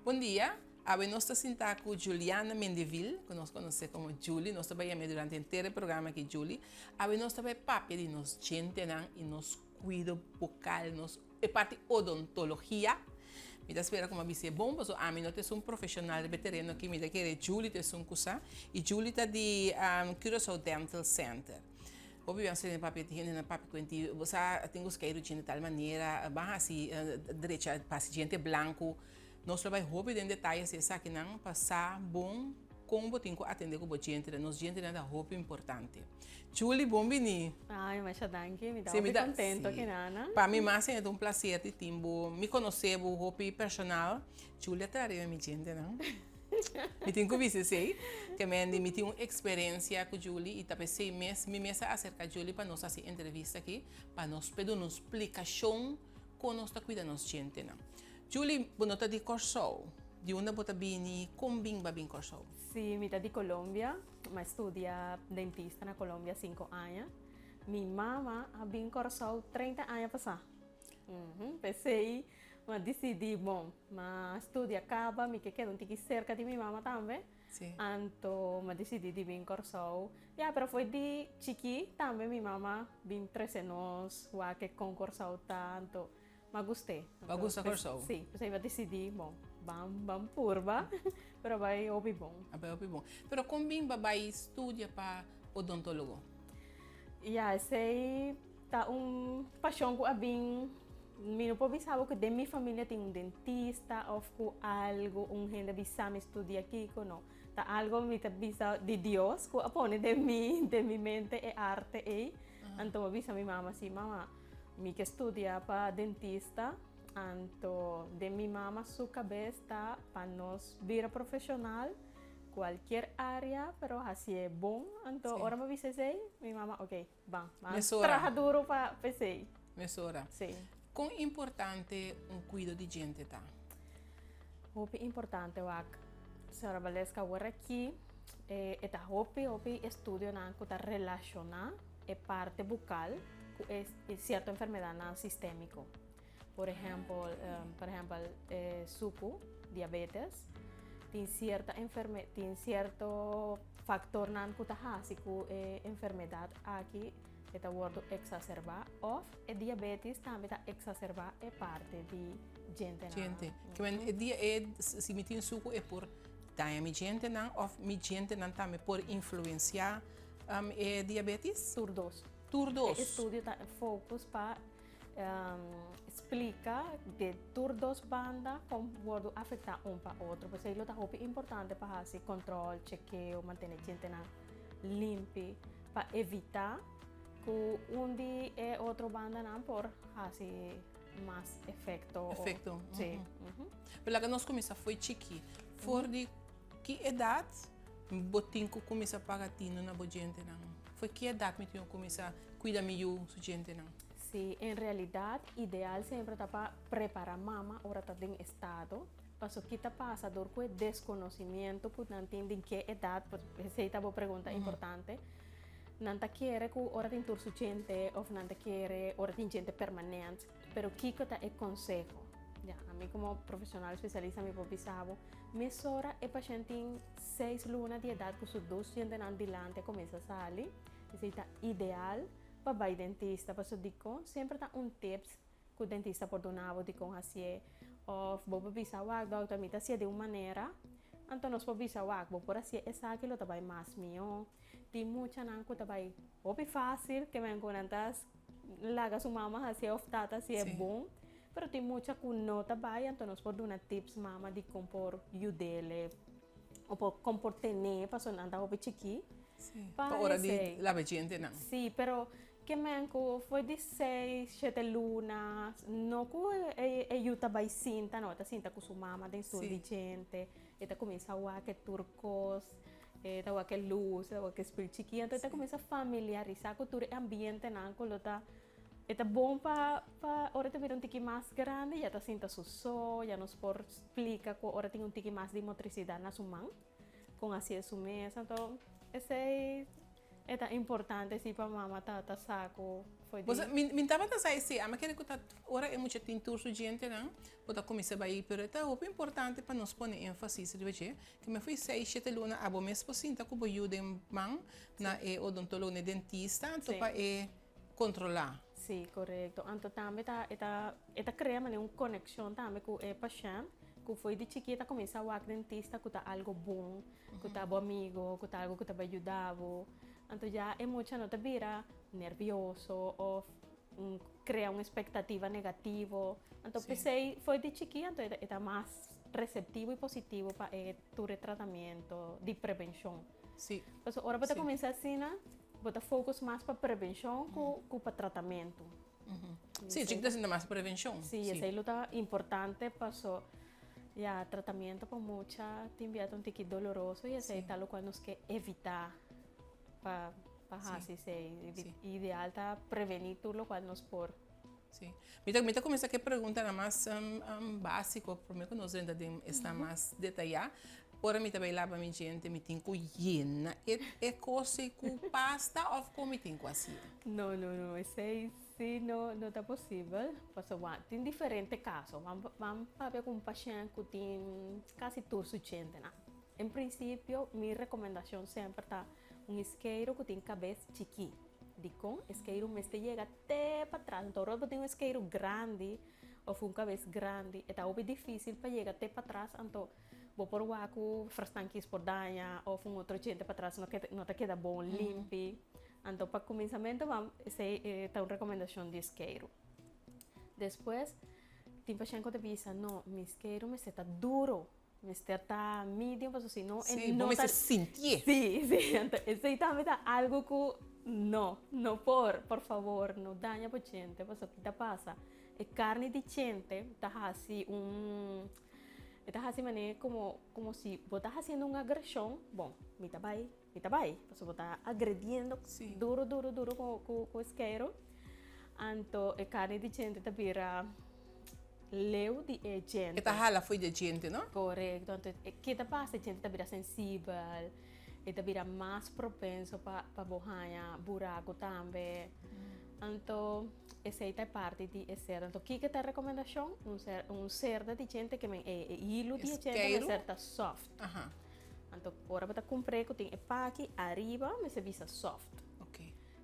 Bon dia, awe nos ta sinta ku Juliana Mendivil, ku nos konosé komo Julie, nos ta bai yam'é durante henter e programa aki Julie. Awe nos ta bai papia di nos djentenan i nos kuido bokal, nos e parti odontologia. Mi ta spera ku mi a bis'é bon, pasobra ami no ta esun profeshonal riba e tereno aki, mi ta kere Julie ta esun ku sa. I Julie ta di Curaçao Dental Center. Hopi biaha nos papia di hende nan papia ku enti bo sa tin ku skeiru djente tal manera, ban hasi drecha pa hasi djente blanku. Nos lo bai hopi den detaye si esakinan pa sa bon kon bo tin ku atende ku bo djentenan. Nos djentenan ta hopi importante. Julie, bon bini. Ay, masha danki. Mi ta hopi contento aki nana. Pa mi mas ta un placer di tin bo. Mi conoce bo hopi personal. Julie a traha riba mi djentenan. Mi tin ku bisa esei. Ke men mi tin un eksperensia ku Julie i ta p'esei mes mi mes a aserka Julie pa nos hasi entrevista aki pa nos por duna un splikashon kon nos ta kuida nos djentenan. Julie, bo no ta di Kòrsou. Di unda bo ta bini? Kon bin bo a bin Kòrsou? Sí, mi ta di Colombia. Mi a studia dentista na Colombia sinku aña. Mi mama a bin Kòrsou 30 aña pasá. P'esei mi a disidí, bon, mi a studia kaba, mi ke keda un tiki serka di mi mama tambe. Anto mi a disidí di bin Kòrsou. Ya, pero fo'i di chikí tambe mi mama bin trese nos wak kon Kòrsou ta. Anto mi a gust'é. Bo a gusta Kòrsou? Sí, p'esei mi a disidí, bon, ban ban purba, pero a bai hopi bon. A bai hopi bon. Pero kon bin bo a bai studia pa odontologo? Ya, esei ta un pashon ku a bin, mi no por bisa bo ku den mi familia tin un dentista òf ku algu un hende a bisa mi studia kiko, no. Ta algu mi ta bisa di Dios ku a pone den mi den mi mente e arte ei. Anto mi a bisa mi mama si, mama mi ke studia pa dentista, anto den mi mama su kabes ta pa nos bira profeshonal kualkier area pero hasié bon. Anto ora mi a bisa esei mi mama oke. Ban, ban Mesora. traha duro pa p'esei. Mesora. Sí. Kon importante un kuido di djente ta? Hopi importante wak. Señora Valeska, awor aki e ta hopi hopi estudionan ku ta relashoná e parte bukal ku e sierto enfermedadnan sistémiko. Por ehempel, por ehempel e suku, diabetes, tin sierta enferme tin sierto factornan ku ta hasi ku e enfermedad aki e ta wordo exacerba of e diabetes tambe ta exacerba e parte di djentenan. Djente. Ke men e dia e si mi tin suku e por daña mi djentenan of mi djentenan tambe por influencia e diabetes? Tur dos. Tur dos. E estudio ta focus pa Splika de tur dos banda kon wordu afektá un pa otro. P'esei lo ta hopi importante pa hasi kontrol, chekeo, mantene djentenan limpi pa evitá ku un di e otro bandanan por hasi mas efekto. Efekto. Sí. Pero laga nos kuminsá fo'i chikí. For di ki edat bo tin ku kuminsá paga tinu na bo djentenan? Fo'i ki edat mi tin ku kuminsá kuida mi yu su djentenan? Sí, en realidad ideal semper ta pa prepara mama ora ta den estado, paso ki ta pasa dor cu e desconocimiento cu nan tin den ke edad, esey ta bo pregunta importante, nan ta kere cu ora tin tur su djente of nan ta kere ora tin djente permanent, pero kico ta e conseho? Ya, ami como profesional especialista mi por bisa bo, mesora e pashent tin seis luna di edad cu su dos djentenan dilanti a cuminsa sali, esey ta ideal. Pa bai dentista paso dikon semper ta un tips ku dentista por duna bo dikon hasié òf bo por bisa wak dòkter mi ta hasié di un manera anto nos por bisa wak bo por hasié esaki lo ta bai mas mihó tin muchanan ku ta bai hopi fásil ke men ku nan ta laga su mama hasié òf tata hasié bon pero tin mucha ku no ta bai anto nos por duna tips mama dikon por yud'é o por kon por ten'é pasobra nan ta hopi chikí. Sí, pa ora di laba djentenan. Sí, pero ke men ku for di seis, shete luna, no ku e yu ta bai sinta, no, e ta sinta ku su mama den stul di djente, e ta kuminsá wak e tur kos, e ta wak e lus, e ta wak e spil chikí, anto e ta kuminsá familiarisá ku tur e ambientenan ku lo ta, e ta bon pa pa ora e ta bira un tiki mas grandi ya ta sinta su so, ya nos por splika ku ora tin un tiki mas di motrisidat na su man. Con haci e su mes anto esey e ta importante si pa mama tata sa cu Foi di. Bo sa, mi mi tabata sa esei, ami a kere ku ta ora e mucha tin tur su djentenan, bo ta kuminsá bai, pero e ta hopi importante pa nos pone énfasis riba dje, ke mi fui seis, shete luna abo mes por sinta ku bo yu den man na e odontologo, na e dentista, anto pa e kontrolá. Sí, korekto. Anto tambe ta e ta e ta krea manera un konekshon tambe ku e pashènt, ku foi di chikí e ta kuminsá wak dentista ku ta algu bon, ku ta bo amigo, ku ta algu ku ta bai yuda bo. Anto ya e mucha no ta bira nervioso of crea un expectativa negativo. Anto p'esey for di chiki anto e ta mas receptivo y positivo pa e tur e tratamiento di prevencion. Pasobra ora bo ta cuminsa asina, bo ta focus mas pa prevencion cu pa tratamiento. Sí, chiki ta sinta mas prevencion. Sí, esey lo ta importante paso ya tratamiento pa mucha tin bia ta un tiki doloroso y esey ta locual nos ke evita. Pa pa hasi esei. Ideal ta prevení tur lokual nos por. Sí. Mi ta mi ta kuminsá ku e preguntanan mas básiko promé ku nos drenta den esnan mas detayá. Ora mi ta bai laba mi djente mi tin ku yena e e kos ei ku pasta òf kon mi tin ku hasié? No, no, no. Esei sí no no ta posibel. Pasobra tin diferente kaso. Ban ban papia ku un pashènt ku tin kasi tur su djentenan. En prinsipio, mi rekomendashon semper ta un skeiru ku tin kabes chikí. Dikon? E skeiru mester yega te patras. Anto ora bo tin un skeiru grandi òf un kabes grandi, e ta hopi difísil pa yega te patras, anto bo por wak ku frastankis por daña òf un otro djente patras no keda no ta keda bon limpi. Anto pa kuminsamentu esei ta un rekomendashon di skeiru. Despues tin pashènt ku ta bisa, no, mi skeiru mester ta duro. Mester ta medium pasobra si no e Sí, no bo ta mester sintié. Sí, sí, anto esei tambe ta algo ku no, no por, por fabor no daña bo chente pasobra ki ta pasa e karni di chente ta hasi un e ta hasi manera komo komo si bo ta hasiendo un agreshon, bon mi ta bai mi ta bai pasobra bo ta agrediendo duro duro duro ku ku e skeiru anto e karni di chente ta bira leu di e djente. E ta hala fo'i di e djente, no? Korekto. Anto, ke ta pasa? E djente ta bira sensibel, e ta bira mas propenso pa pa bo haña buraku tambe. Anto, esei ta e parti di e serda. Anto, kiko ta e rekomendashon? Un ser un serda di djente ke men e e hilu di e djente mester ta soft. Anto, ora bo ta kumpr'é ku tin e paki ariba mester bisa soft.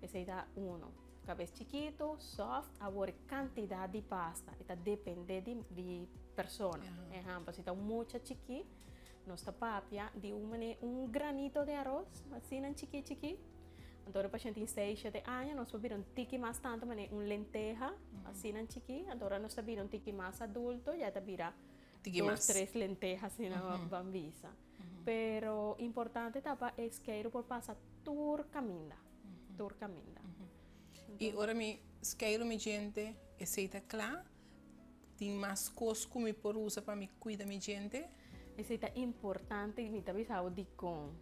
Esei ta uno. Kabes chikitu, soft, awor e kantidat di pasta e ta depende di di persona. Ehèmpel, si ta un mucha chikí, nos ta papia di un manera un granito di aros, asina chikí chikí. Anto ora e pashènt tin seis, shete aña, nos por bira un tiki mas tantu manera un lenteha, asina chikí. Anto ora nos ta bira un tiki mas adulto, ya ta bira dos, tres lenteha asina ban bisa. Pero importante ta pa e skeiru por pasa tur kaminda. Tur kaminda. I ora mi skeiru mi djente, esei ta kla? Tin mas kos ku mi por usa pa mi kuida mi djente? Esei ta importante i mi ta bisa bo dikon.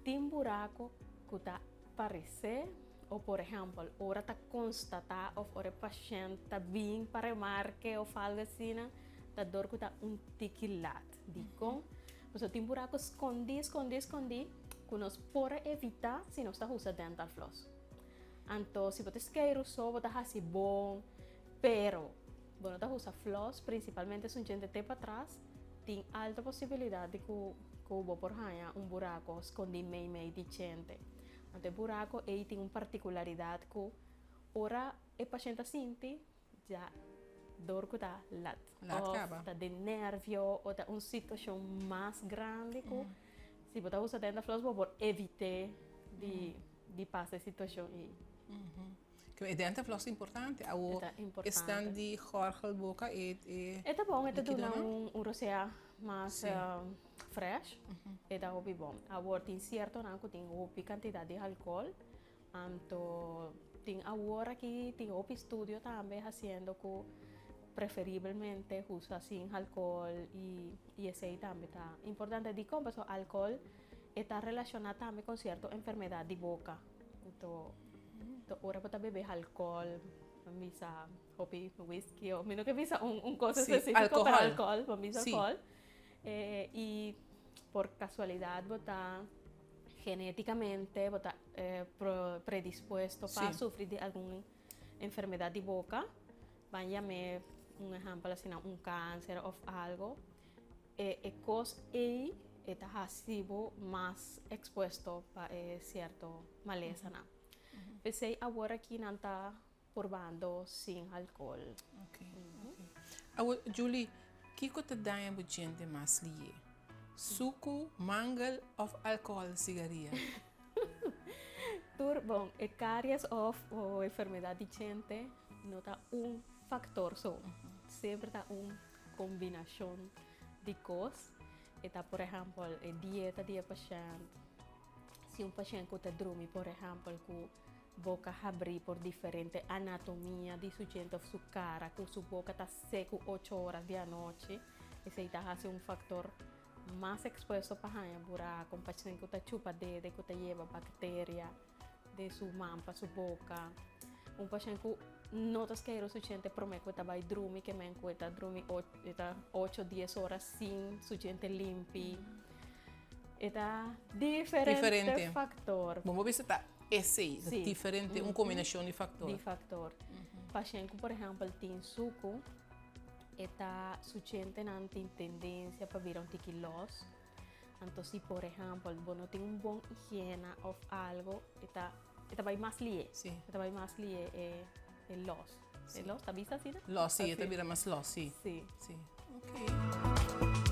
Tin buraku ku ta paresé o por ehèmpel ora ta konstatá òf ora e pashènt ta bin pa remarke òf algu asina, ta dor ku ta un tiki lat. Dikon? Pasobra tin buraku skondí, skondí, skondí ku nos por a evitá si nos ta usa dental floss. Anto si bo ta skeiru so bo ta hasi bon, pero bo no ta usa floss, prinsipalmente esun djente te patras, tin alta posibilidat di ku ku bo por haña un buraku skondí mei mei di djente. Anto e buraku ei tin un partikularidat ku ora e pashent ta sinti Ya dor ku ta lat. Lat Of kaba. ta den nervio o ta un situashon mas grandi ku si bo ta usa dental floss bo por evit'é di di pasa e situashon ei. Ke e dental floss ta importante. Awo E ta importante. esnan di gorgel boka e e E ta bon, e ta duna likidonan. un un rosea mas fresh. E ta hopi bon. Awor tin siertonan ku tin hopi kantidat di alkohol. Anto tin awor aki tin hopi studio tambe haciendo cu preferiblemente usa sin alcohol y y esey tambe ta importante. Dicon? Pasobra alcohol e ta relaciona tambe con cierto enfermedad di boca. Anto ora bo ta bebe alcohol, bo bisa hopi whisky o mi no ke bisa un un cosa specifico pero alcohol, bo bisa alcohol y por casualidad bo ta Genéticamente bo ta predispuesto pa sufri di algun enfermedad di boca, ban yam'é un ehempel asina un cancer of algo, e e cos ei e ta haci bo mas expuesto pa e cierto malesanan. P'esei awor aki nan ta purbando sin alcohol. Ok, ok. Awor Julie, kico ta daña bo djente mas lié? Sucu, mangel of alcohol, sigaria? Tur, bon, e caries of o enfermedad di djente no ta un factor so. Semper ta un combinacion di cos. E ta por ehempel e dieta di e pashent. Si un pashent cu ta drumi por ehempel cu boca habri por diferente anatomia di su djente of su cara cu su boca ta seco ocho horas di anochi, esey ta haci un factor mas expuesto pa haña buraco. Un pashent cu ta chupa dede cu ta yeba bacteria den su man pa su boca. Un pashent cu no ta skeiro su djente prome cu e ta bay drumi ke men cu e ta drumi e ta ocho dies ora sin su djente limpi. E ta diferente, Diferente. factor. Bon, bo bisa ta esey, ta Sí. diferente, un combinacion di factor. Di factor. Pashent cu por ehempel tin sucu, e ta su djentenan tin tendencia pa bira un tiki los. Anto si por ehempel bo no tin un bon higiena of algo, e ta e ta bai mas lié. Sí. E ta bai mas lié e e los. Sí. E los, ta bisa asina? Los, sí, e ta bira mas los, sí. Sí. Sí. Ok.